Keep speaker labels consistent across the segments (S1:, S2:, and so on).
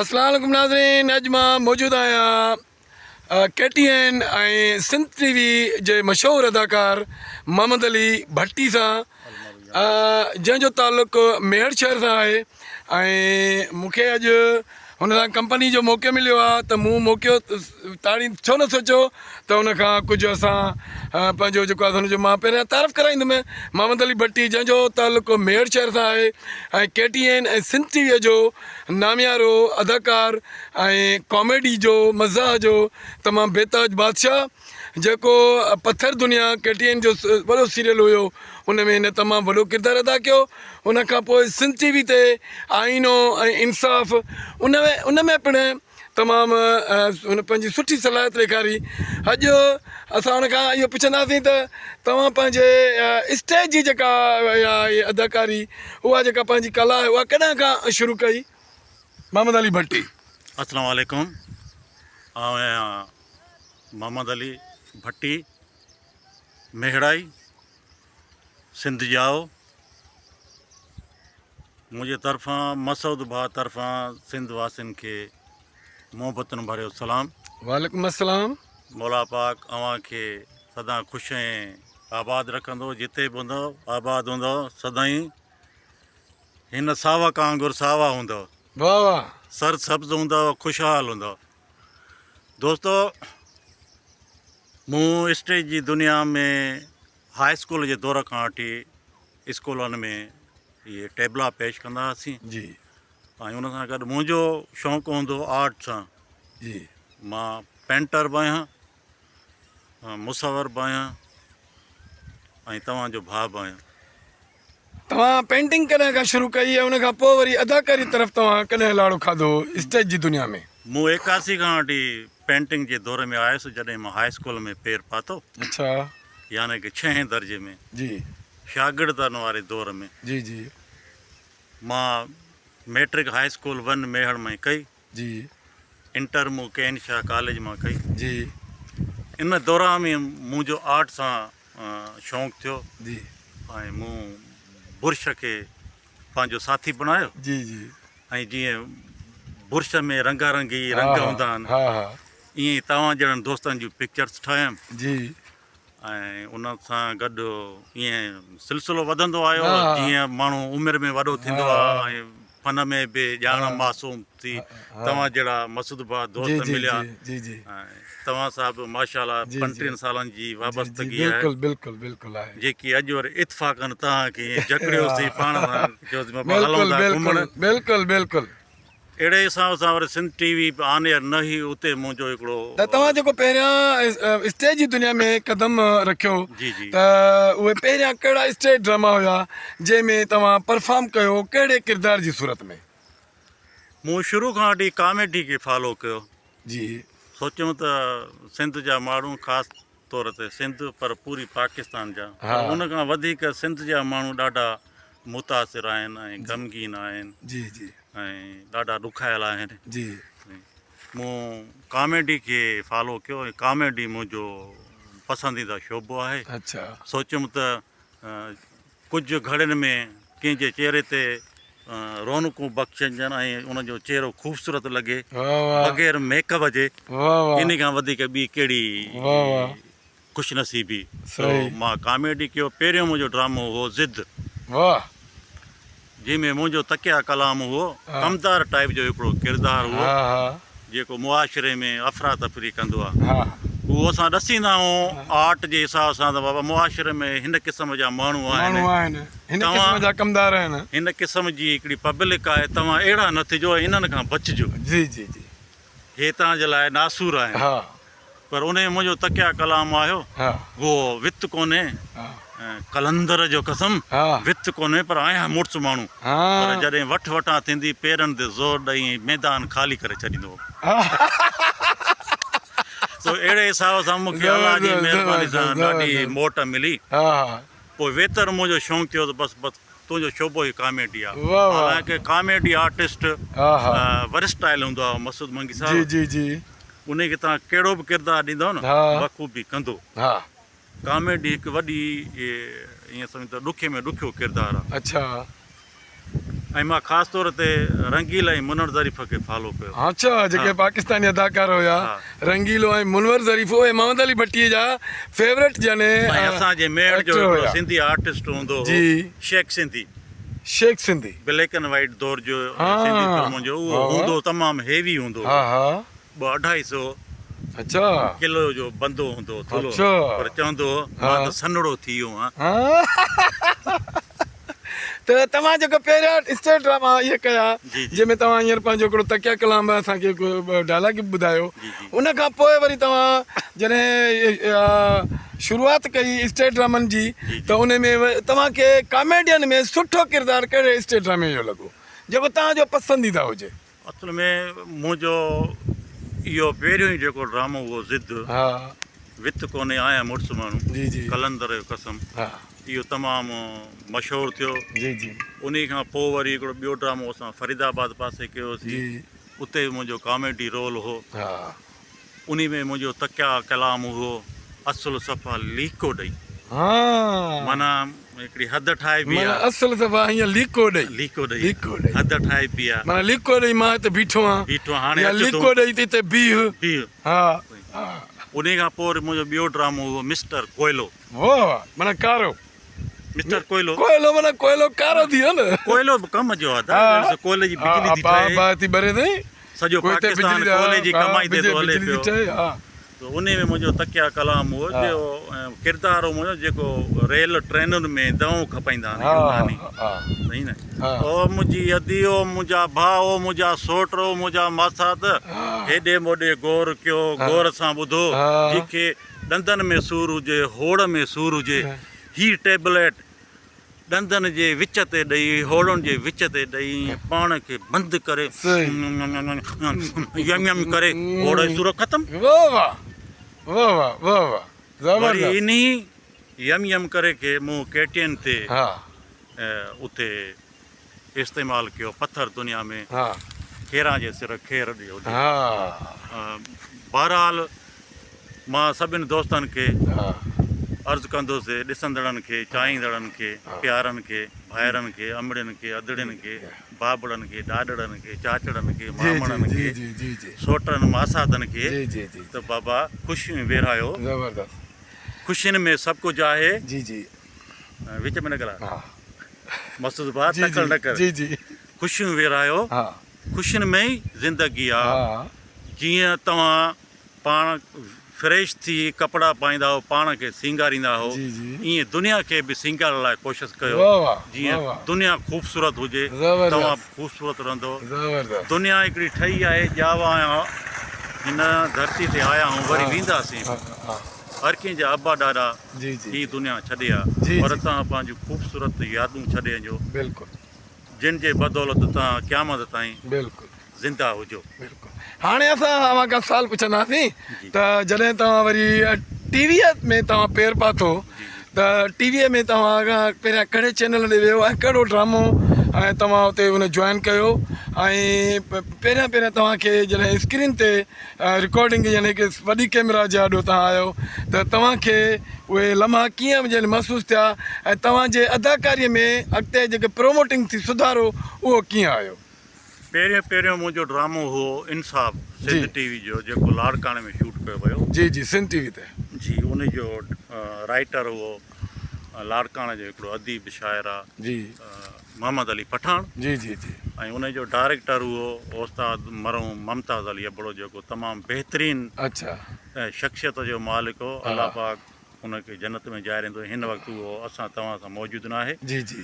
S1: اسلام عليڪم ناظرين اڄ مان موجود آهيان K T N ۽ Sindh T V جي مشهور اداڪار محمد علي ڀٽي سان جنهن جو تعلق ميهڙ شهر سان آهي ۽ مون کي اڄ هن سان ڪمپني جو موقعو مليو آهي ته مون موقعو تاڻي ڇو نه سوچيو ته ان کان ڪجهه اسان پنهنجو جيڪو آهي هن جو مان پهريان تعارف ڪرائيندم محمد علي ڀٽي جنهن جو تعلق ميهڙ شهر سان آهي ۽ K T N ۽ Sindh T V جو ناميارو اداڪار ۽ ڪاميڊي جو مزاح جو تمام بيتاج بادشاهه جيڪو پٿر دنيا ڪي ٽي اين جو وڏو سيريل هيو ان ۾ هن تمام وڏو ڪردار ادا ڪيو ان کان پوء سنڌ ٽي وي تي آئينو ۽ انصاف ان ۾ ان ۾ پڻ تمام هن پنهنجي سٺي صلاحيت ڏيکاري. اڄ اسان هن کان اهو پڇنداسين ته توهان پنهنجي اسٽيج جي جيڪا آهي اداڪاري اها جيڪا پنهنجي ڪلا آهي اها ڪڏهن کان شروع ڪئي؟ محمد علي ڀٽي.
S2: السلام عليڪم آئون آهيان محمد علي ڀٽي ميهڙائي سنڌ ڄائو. منهنجي طرفان مسعود ڀاء طرفان سنڌ واسين کي محبتن ڀريو سلام.
S1: وعليڪم السلام.
S2: مولا پاڪ اوهان کي سدا خوش ۽ آباد رکندو جتي به هوندؤ آباد هوندؤ سدائين هن ساوڪ وانگر ساوا هوندؤ.
S1: واه واه.
S2: سر سبز هوندؤ خوشحال هوندؤ. دوستو مون اسٽيج جي دنيا ۾ هاء اسڪول جي دور کان وٺي اسڪولن ۾ اهي ٽيبلا پيش ڪندا هئاسين
S1: جي
S2: ۽ ان سان گڏ منهنجو شوق هوندو هو آرٽ سان
S1: جي
S2: مان پينٽر به آهيان مصور به آهيان ۽ توهان جو ڀاء به آهيان.
S1: توهان پينٽنگ ڪڏهن کان شروع ڪئي ۽ ان کان پوء وري اداڪاري طرف توهان ڪڏهن لاڙو کاڌو اسٽيج جي دنيا ۾؟
S2: مون ايڪاسي کان وٺي پينٽنگ جي دور ۾ آيس جڏهن مان هاء اسڪول ۾ پير پاتو.
S1: اڇا.
S2: يعني ڪه ڇهين درجي ۾.
S1: جي.
S2: شاگردن واري دور ۾.
S1: جي جي.
S2: مان matric high school one Mehar مان ڪئي.
S1: جي.
S2: انٽر مون ڪين شاهه ڪاليج مان ڪئي.
S1: جي.
S2: ان دوران ۾ منهنجو آرٽ سان شوق ٿيو.
S1: جي.
S2: ۽ مون برش کي پنهنجو ساٿي بڻايو.
S1: جي جي.
S2: ۽ جيئن برش ۾ رنگا رنگي رنگ هوندا آهن.
S1: ها ها.
S2: ائين ئي توهان جهڙن دوستن جون پڪچرس ٺاهيم.
S1: جي.
S2: ۽ ان سان گڏ ائين سلسلو وڌندو آيو جيئن ماڻهو عمر ۾ وڏو ٿيندو آ ۽ فن ۾ به ڄاڻ معصوم ٿي توهان جهڙا مسعود ڀاء دوست مليا ۽ توهان سان به ماشاء الله پنٽيهن سالن جي وابستگي آهي
S1: بلڪل بلڪل بلڪل آهي
S2: جيڪي اڄ وري اتفاقن توهان کي ائين جڪڙيوسين پاڻ سان چيوسين بابا هلون ٿا گهمڻ
S1: بلڪل بلڪل
S2: اهڙي حساب سان وري سنڌ ٽي وي به آن ايئر نه هئي اتي منهنجو هڪڙو.
S1: ته توهان جيڪو پهريان اسٽيج جي دنيا ۾ قدم رکيو
S2: جي جي.
S1: ته اهي پهريان ڪهڙا اسٽيج ڊراما هيا جنهن ۾ توهان پرفارم ڪيو ڪهڙي ڪردار جي صورت ۾؟
S2: مون شروع کان وٺي ڪاميڊي کي فالو ڪيو.
S1: جي.
S2: سوچيم ته سنڌ جا ماڻهو خاص طور تي سنڌ پر پوري پاڪستان جا پر ان کان وڌيڪ سنڌ جا ماڻهو ڏاڍا متاثر آهن ۽ غمگين آهن
S1: جي جي
S2: ۽ ڏاڍا ڏکايل آهن
S1: جي
S2: مون ڪاميڊي کي فالو ڪيو ۽ ڪاميڊي منهنجو پسنديده شعبو آهي
S1: اڇا
S2: سوچيم ته ڪجهه گهڙين ۾ ڪنهن جي چهري تي رونقون بخشجن ۽ ان جو چهرو خوبصورت لڳي بغير ميڪ اپ جي ان کان وڌيڪ ٻي ڪهڙي خوش نصيبي سو مان ڪاميڊي ڪيو پهريون منهنجو ڊرامو هو ضد جنهن ۾ منهنجو تڪيه ڪلام هو ڪمدار ٽائيپ جو هڪڙو ڪردار هو جيڪو معاشري ۾ افراتفري ڪندو آ اهو اسان ڏسيندا آهيون آرٽ جي حساب سان ته بابا معاشري ۾ هن قسم جا ماڻهو آهن
S1: هن قسم جا ڪمدار آهن
S2: هن قسم جي هڪڙي پبلڪ آهي توهان اهڙا نه ٿجو ۽ انهن کان بچجو
S1: جي جي جي
S2: هي توهان جي لاء ناسور آهن پر انهيء منهنجو تڪيه ڪلام آهيو، هو وت ڪونهي، قلندر جو قسم، وت ڪونهي پر آهيان مڙس ماڻهو، پر جڏهن وٺ وٺان ٿيندي، پيرن تي زور ڏئي ۽ ميدان خالي ڪري ڇڏيندو هو. سو اهڙي حساب سان مون کي الله جي مهرباني سان ڏاڍي موٽ ملي. پوء ويتر منهنجو شوق ٿيو ته بس بس تنهنجو شعبو ئي ڪاميڊي آ. حالانڪه ڪاميڊي آرٽسٽ ورسٽائل هوندو آ مسعود منگي صاحب. انهي کي توهان ڪهڙو به ڪردار ڏيندؤ نه بخوبي ڪندو. ڪاميڊي هڪ وڏي ائين سمجهه ته ڏکي ۾ ڏکيو ڪردار آ.
S1: اڇا.
S2: ۽ مان خاص طور تي رنگيل ۽ منور ظريف کي فالو ڪيو.
S1: اڇا جيڪي پاڪستاني اداڪار هيا رنگيلو ۽ منور ظريف اهي محمد علي ڀٽي جا فيورٽ يعني
S2: ۽ اسان جي ميهڙ جو هڪڙو سنڌي آرٽسٽ هوندو هو Sheikh Sindhi.
S1: Sheikh Sindhi.
S2: Black and white دور جو سنڌي فلمن جو اهو هوندو هو تمام هيوي هوندو هو. ٻه اڍائي سو
S1: اڇا
S2: ڪلو جو بندو هوندو هو ٿلهو پر چوندو هو مان ته سنهڙو ٿي ويو آهيان.
S1: ته توهان جيڪو پهريان اسٽيج ڊراما اهي ڪيا جنهن ۾ توهان هينئر پنهنجو هڪڙو تڪيه ڪلام به اسان کي ڊائلاگ به ٻڌايو ان کان پوء وري توهان جڏهن شروعات ڪئي اسٽيج ڊرامن جي ته ان ۾ توهان کي ڪاميڊين ۾ سٺو ڪردار ڪهڙي اسٽيج ڊرامي جو لڳو جيڪو توهان جو پسنديده هجي؟
S2: اصل ۾ منهنجو اهو پهريون ئي جيڪو ڊرامو هو ضد وت ڪونهي آهيان مڙس ماڻهو قلندر جو قسم اهو تمام مشهور ٿيو انهي کان پوء وري هڪڙو ٻيو ڊرامو اسان فريد آباد پاسي ڪيوسين اتي به منهنجو ڪاميڊي رول هو انهي ۾ منهنجو تڪيا ڪلام هو اصل صفا ليڪو ڏئي معنيٰ هڪڙي حد ٺاهبي آ.
S1: معنيٰ اصل صفا ائين ليڪو ڏئي.
S2: ليڪو ڏئي ليڪو ڏئي حد ٺاهبي آ.
S1: معنيٰ ليڪو ڏئي مان هتي بيٺو آهيان.
S2: بيٺو آهيان هاڻي اچ تون.
S1: يا ليڪو ڏئي ته هتي بيهه.
S2: بيهه.
S1: ها ها.
S2: انهي کان پوء وري منهنجو ٻيو ڊرامو هو مسٽر ڪوئلو.
S1: واهه واهه معنيٰ ڪارو.
S2: مسٽر ڪوئلو.
S1: ڪوئلو معنيٰ ڪوئلو ڪارو ٿي ويو نه.
S2: ڪوئلو به ڪم جو آ ادا. ڪوئلي جي بجلي ٿي ٺهي.
S1: باهه ٿي ٻري اٿئي.
S2: سڄو پاڪستان ڪوئلي جي ڪمائي تي ٿو هلي پيو. ته انهي ۾ منهنجو تڪيه ڪلام هو جو ڪردار هو منهنجو جيڪو ريل ٽرينن ۾ دوائون کپائيندا آهن يوناني صحيح نه او منهنجي ادي او منهنجا ڀاء او منهنجا سوٽ او منهنجا ماسات هيڏي موڏي غور ڪيو غور سان ٻڌو جنهن کي ڏندن ۾ سور هجي هوڙ ۾ سور هجي هي ٽيبليٽ ڏندن جي وچ تي ڏئي، هوڙن جي وچ تي ڏئي، پاڻ کي بند ڪري يم يم ڪري هوڙ جي سور ختم.
S1: واھ واھ واھ واھ واھ واھ زبردست.
S2: وري انهي يم يم ڪري کي مون ڪي ٽي اين تي اتي استعمال ڪيو پٿر دنيا ۾ کيران جي سر کير ڏيو. بهرحال مان سڀن دوستن کي عرض ڪندس، ڏسندڙن کي، چاهيندڙن کي، پيارن کي، ڀائرن کي، امڙين کي، ادڙين کي، بابڙن کي، ڏاڏڙن کي، چاچڙن کي، مامڙن کي، سوٽن، ماساتن کي ته بابا خوشيون ورهايو، خوشين ۾ سڀ ڪجهه آهي. وچ ۾ نه ڳالهاء مسعود ڀاء تڪڙ نه ڪر. خوشيون ورهايو، خوشين ۾ ئي زندگي آ. جيئن توهان پاڻ فريش ٿي ڪپڙا پائيندا هو پاڻ کي سينگاريندا هو ايئن دنيا کي به سينگارڻ لاء ڪوشش ڪيو جيئن دنيا خوبصورت هجي توهان به خوبصورت رهندو دنيا هڪڙي ٺهي آهي ڄاوا آهيان هن ڌرتي تي آيا آهيون وري وينداسين به هر ڪنهن جا ابا ڏاڏا هي دنيا ڇڏي آ پر توهان پنهنجون خوبصورت يادون ڇڏي وڃو جن جي بدولت توهان قيامت تائين زنده هجو.
S1: بلڪل هاڻي اسان اوهان کان سوال پڇنداسين ته جڏهن توهان وري ٽي ويء ۾ توهان پير پاتو ته ٽي ويء ۾ توهان پهريان ڪهڙي چينل ڏي ويو ۽ ڪهڙو ڊرامو ۽ توهان اتي ان جوائن ڪيو ۽ پهريان پهريان توهان کي جڏهن اسڪرين تي رڪارڊنگ يعني هڪ وڏي ڪيمرا جي آڏو توهان آيو ته توهان کي اهي لمحا ڪيئن يعني محسوس ٿيا ۽ توهان جي اداڪاري ۾ اڳتي جيڪي پروموٽنگ ٿي سڌارو اهو ڪيئن آيو؟
S2: پهريون پهريون منهنجو ڊرامو هو انصاف سنڌ ٽي وي جو جيڪو لاڙڪاڻي ۾ شوٽ ڪيو ويو.
S1: جي جي سنڌ ٽي وي تي.
S2: جي ان جو رائيٽر هو لاڙڪاڻي جو هڪڙو اديب شاعر آ
S1: جي
S2: محمد علي پٺاڻ.
S1: جي جي جي.
S2: ۽ ان جو ڊائريڪٽر هو استاد مرحوم ممتاز علي ابڙو جيڪو تمام بهترين
S1: اڇا
S2: شخصيت جو مالڪ هو الله پاڪ ان کي جنت ۾ جاء ڏيندو هن وقت اهو اسان توهان سان موجود ناهي.
S1: جي جي.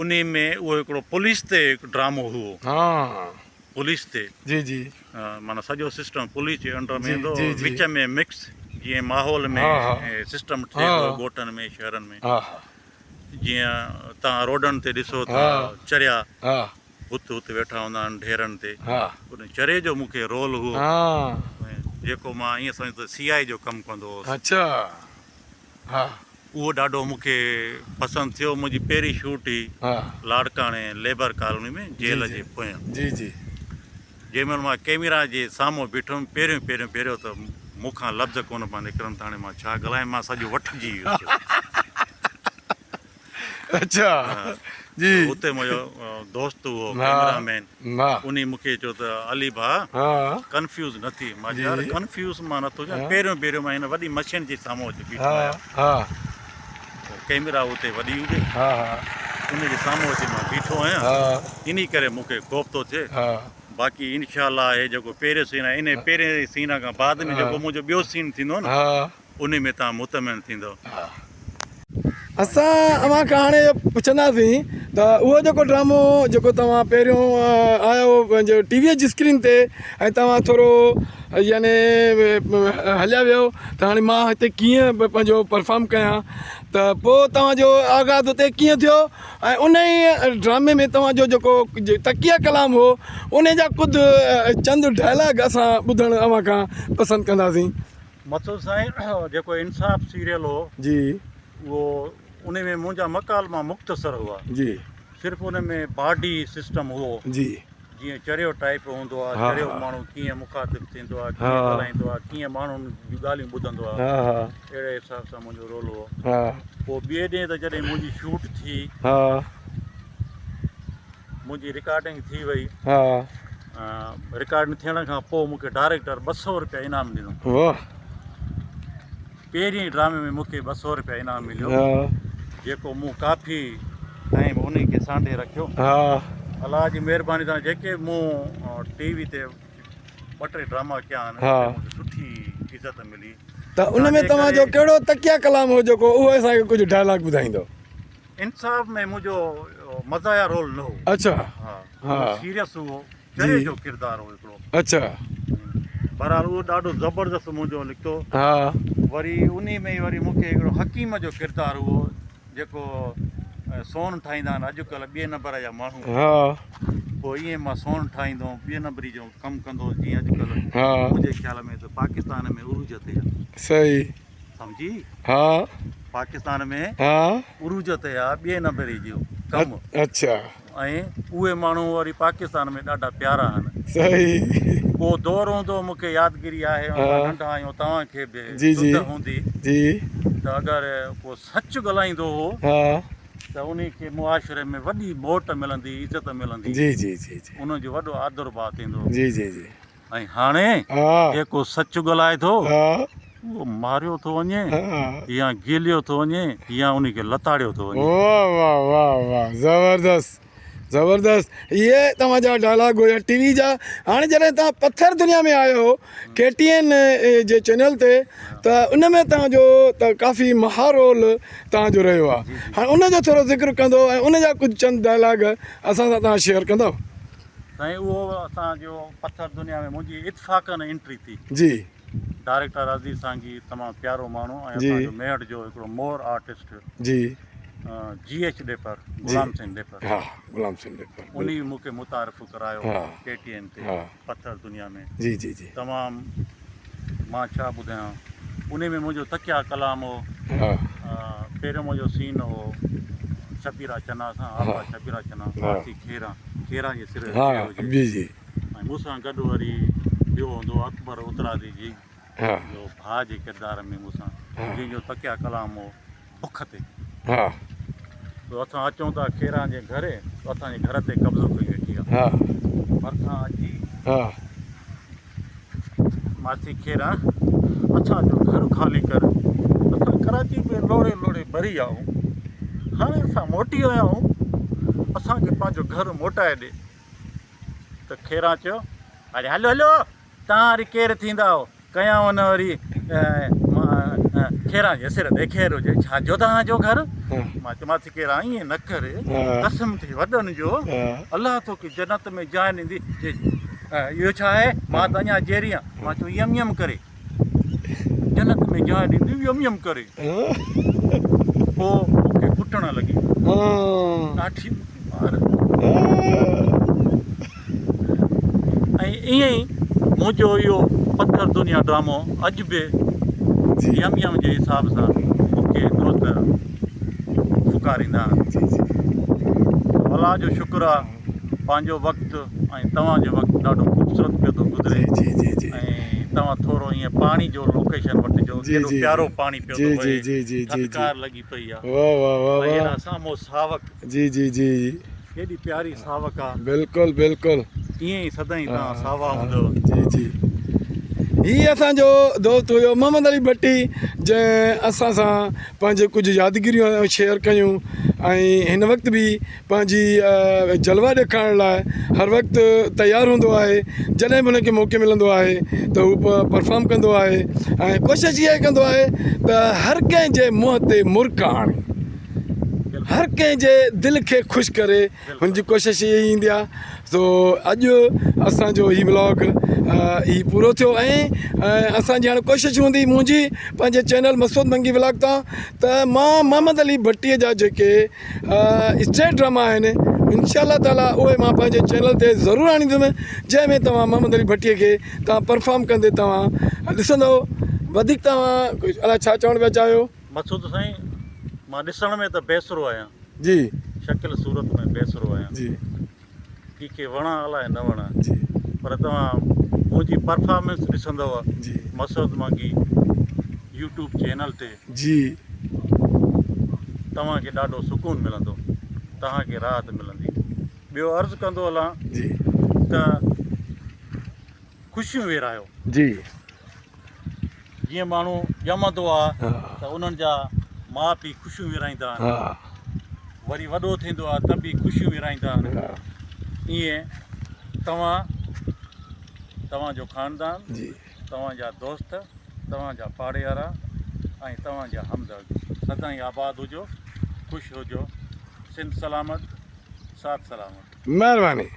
S2: انهي ۾ اهو هڪڙو پوليس تي هڪ ڊرامو هو.
S1: ها.
S2: پوليس تي.
S1: جي جي.
S2: معنيٰ سڄو سسٽم پوليس جي انڊر ۾ ايندو هو وچ ۾ مڪس جيئن ماحول ۾ سسٽم ٺهي ٿو ڳوٺن ۾ شهرن ۾ جيئن توهان روڊن تي ڏسو ٿا چريا هت هت ويٺا هوندا آهن ڍيرن تي ان چري جو مون کي رول هو جيڪو مان ائين سمجهه ته سي آء جو ڪم ڪندو هوس.
S1: اڇا ها.
S2: اهو ڏاڍو مون کي پسند ٿيو. منهنجي پهرين شوٽ هئي لاڙڪاڻي ليبر ڪالوني ۾ جيل جي پويان.
S1: جي جي.
S2: جنهن مهل مان ڪئميرا جي سامهون بيٺم پهريون پهريون ڀيرو ته مون کان لفظ ڪونه پيا نڪرن ته هاڻي مان ڇا ڳالهايان مان سڄو وٺجي ويس.
S1: اڇا. جي.
S2: اتي منهنجو دوست هو ڪيمرا مين انهي مون کي چيو ته علي ڀاء ڪنفيوز نه ٿي. مان چيو يار ڪنفيوز مان نه ٿو ٿيان پهريون پهريون مان هن وڏي مشين جي سامهون اچي بيٺو آهيان. ڪيمرا اتي وڏي هجي ان جي سامهون اچي مان بيٺو آهيان انهي ڪري مون کي خوف ٿو ٿئي. باقي انشاء الله هي جيڪو پهريون سين آهي انهي پهرين سين کان بعد ۾ جيڪو منهنجو ٻيو سين ٿيندو نه انهي ۾ توهان مطمئن ٿيندؤ.
S1: اسان اوهان کان هاڻي اهو پڇنداسين ته اهو جيڪو ڊرامو جيڪو توهان پهريون آيو هو پنهنجو ٽي وي جي اسڪرين تي ۽ توهان ٿورو يعني هليا ويو ته هاڻي مان هتي ڪيئن پنهنجو پرفارم ڪيان ته پوء توهان جو آغاز اتي ڪيئن ٿيو ۽ انهي ڊرامي ۾ توهان جو جيڪو تڪيه ڪلام هو انهي جا ڪجهه چند ڊائلاگ اسان ٻڌڻ اوهان کان پسند ڪنداسين.
S2: مقصود سائين جيڪو انصاف سيريل هو
S1: جي
S2: اهو ان ۾ منهنجا مڪالما مختصر هئا
S1: جي
S2: صرف ان ۾ باڊي سسٽم هو
S1: جي
S2: جيئن چريو ٽائيپ هوندو آ چريو ماڻهو ڪيئن مخاطب ٿيندو آ ڪيئن ڳالهائيندو آ ڪيئن ماڻهن جون ڳالهيون ٻڌندو آ اهڙي حساب سان منهنجو رول هو پوء ٻئي ڏينهن ته جڏهن منهنجي شوٽ ٿي منهنجي رڪارڊنگ ٿي وئي. رڪارڊنگ ٿيڻ کان پوء مون کي ڊائريڪٽر 200 روپيا انعام ڏنو.
S1: واھ.
S2: پهرين ڊرامي ۾ مون کي 200 روپيا انعام مليو. جيڪو مون ڪافي ٽائيم انهي کي سانڍي رکيو. الله جي مهرباني سان جيڪي مون ٽي وي تي ٻه ٽي ڊراما ڪيا آهن اتي مون کي سٺي عزت ملي.
S1: ته ان ۾ توهان جو ڪهڙو تڪيه ڪلام هو جيڪو اهو اسان کي ڪجهه ڊائلاگ ٻڌائيندو.
S2: انصاف ۾ منهنجو مزاحيه رول نه هو.
S1: اڇا.
S2: ها سيريس هو چري جو ڪردار هو هڪڙو.
S1: اڇا.
S2: بهرحال اهو ڏاڍو زبردست منهنجو نڪتو.
S1: ها.
S2: وري انهي ۾ ئي وري مون کي هڪڙو حڪيم جو ڪردار هو جيڪو سون ٺاهيندا آهن اڄڪلهه ٻئي نمبر جا ماڻهو.
S1: ها.
S2: پوء ائين مان سون ٺاهيندو هوم ٻئي نمبري جو ڪم ڪندو هوس جيئن اڄڪلهه
S1: ها.
S2: منهنجي خيال ۾ ته پاڪستان ۾ عروج تي آهي.
S1: صحيح.
S2: سمجهي؟
S1: ها.
S2: پاڪستان ۾
S1: ها.
S2: عروج تي آ ٻئي نمبري جو ڪم.
S1: اڇا.
S2: ۽ اهي ماڻهو وري پاڪستان ۾ ڏاڍا پيارا آهن.
S1: صحيح.
S2: ڪو دور هوندو هو مونکي يادگيري آهي اسان ننڍا آهيون توهان کي به
S1: جي جي
S2: سڌ هوندي
S1: جي
S2: ته اگر ڪو سچ ڳالهائيندو هو
S1: ها
S2: ته انهي کي معاشري ۾ وڏي موٽ ملندي عزت ملندي
S1: جي جي جي جي
S2: ان جو وڏو آدر ڀاء ٿيندو هو.
S1: جي جي جي.
S2: ۽ هاڻي جيڪو سچ ڳالهائي ٿو اهو ماريو ٿو وڃي يا گيليو ٿو وڃي يا ان کي لتاڙيو ٿو وڃي.
S1: واه واه واه واه زبردست زبردست اهي توهان جا ڊائلاگ هيا ٽي وي جا هاڻي جڏهن توهان پٿر دنيا ۾ آيا هو ڪي ٽي اين جي چينل تي ته ان ۾ توهان جو ته ڪافي مها رول توهان جو رهيو آهي هاڻي ان جو ٿورو ذڪر ڪندو ۽ ان جا ڪجهه چند ڊائلاگ اسان سان توهان شيئر ڪندو.
S2: سائين اهو اسان جو پٿر دنيا ۾ منهنجي اتفاقن انٽري ٿي.
S1: جي.
S2: ڊائريڪٽر عزيز سانگي تمام پيارو ماڻهو ۽ اسان جو ميهڙ جو هڪڙو مور آرٽسٽ.
S1: جي.
S2: جي ايڇ ڏيپر غلام حسين ڏيپر.
S1: ها غلام حسين ڏيپر.
S2: انهي مون کي متعارف ڪرايو ڪي ٽي اين تي پٿر دنيا ۾.
S1: جي جي جي.
S2: تمام مان ڇا ٻڌايان انهي ۾ منهنجو تڪيا ڪلام هو. پهريون منهنجو سين هو شبيرا چنا سان آپا شبيرا چنا آرسي کيران کيران جي سر هجي
S1: جي جي
S2: ۽ مون سان گڏ وري ٻيو هوندو هو اڪبر اترادي جي جو ڀاء جي ڪردار ۾ مون سان جنهن جو تڪيا ڪلام هو بک تي تو اسان اچون ٿا کيران جي گهر تو اسان جي گهر تي قبضو ڪئي ويٺي آ ڀرسان اچي ماسي کيران اسان جو گهر خالي ڪر اسان ڪراچي ۾ لوڙي لوڙي مري ويا آهيون هاڻي اسان موٽي آيا آهيون اسان کي پنهنجو گهر موٽائي ڏي ته کيران چيو اڙي هلو هلو تان وري ڪير ٿيندا آهو ڪيائون نه وري کيران جي سر تي خير هجي ڇا جو توهان جو گهر مان چيو ماسي کيران ائين نه ڪر قسم ٿي وڏن جو الله توکي جنت ۾ جاء ڏيندي چي اهو ڇا آهي مان ته اڃا جيئري آهيان مان چيو يم يم ڪري جنت ۾ جاء ڏيندي يم يم ڪري پوء مون کي ڪٽڻ لڳي ڏاڍي مون کي مار ۽ ائين ئي منهنجو اهو پٿر دنيا ڊرامو اڄ به يم يم جي حساب سان مون کي دوست پڪاريندا آهن. الله جو شڪر آ پنهنجو وقت ۽ توهان جو وقت ڏاڍو خوبصورت پيو ٿو گذري ۽ توهان ٿورو ائين پاڻي جو لوڪيشن وٺجو ڪيڏو پيارو پاڻي پيو ٿو وهي ٿڌڪار لڳي پئي آ
S1: واه واه واه
S2: واه هيڏا سامهون ساوڪ
S1: جي جي جي
S2: ڪيڏي پياري ساوڪ آ
S1: بلڪل بلڪل
S2: ائين ئي سدائين توهان ساوا هوندؤ
S1: جي جي هي اسان جو دوست هيو محمد علي ڀٽي جنهن اسان سان پنهنجي ڪجهه يادگيريون شيئر ڪيون ۽ هن وقت به پنهنجي جلوه ڏيکارڻ لاء هر وقت تيار هوندو آهي جڏهن به هن کي موقعو ملندو آهي ته هو پرفارم ڪندو آهي ۽ ڪوشش اها ئي ڪندو آهي ته هر ڪنهن جي منهن تي مرڪ آڻي هر ڪنهن جي دل کي خوش ڪري هن جي ڪوشش اها ئي ايندي آهي سو اڄ اسان جو هي ولاگ هي پورو ٿيو ۽ اسان جي هاڻي ڪوشش هوندي منهنجي پنهنجي چينل مسعود منگي ولاگ تان ته مان محمد علي ڀٽي جا جيڪي اسٽيج ڊراما آهن انشاء الله تعالي اهي مان پنهنجي چينل تي ضرور آڻيندم جنهن ۾ توهان محمد علي ڀٽي کي توهان پرفارم ڪندي توهان ڏسندو وڌيڪ توهان الاء ڇا چوڻ پيا چاهيو.
S2: مقصود سائين مان ڏسڻ ۾ ته بيسرو آهيان.
S1: جي.
S2: شڪل صورت ۾ بيسرو آهيان.
S1: جي.
S2: ڪي کي وڻان الاء نه وڻان.
S1: جي.
S2: پر توهان منهنجي پرفارمنس ڏسندؤ.
S1: جي.
S2: مسعود منگي يوٽيوب چينل تي.
S1: جي.
S2: توهان کي ڏاڍو سڪون ملندو. توهان کي راحت ملندي. ٻيو عرض ڪندو هلان.
S1: جي.
S2: ته خوشيون ورهايو.
S1: جي.
S2: جيئن ماڻهو ڄمندو آ ته انهن جا ماء پيء خوشيون ورهائيندا آهن. وري وڏو ٿيندو آ ته به خوشيون ورهائيندا آهن. ائين توهان، توهان جو خاندان، توهان جا دوست، توهان جا پاڙيوارا ۽ توهان جا همدرد سدائين آباد هجو، خوش هجو. سنڌ سلامت، ساٿ سلامت.
S1: مهرباني.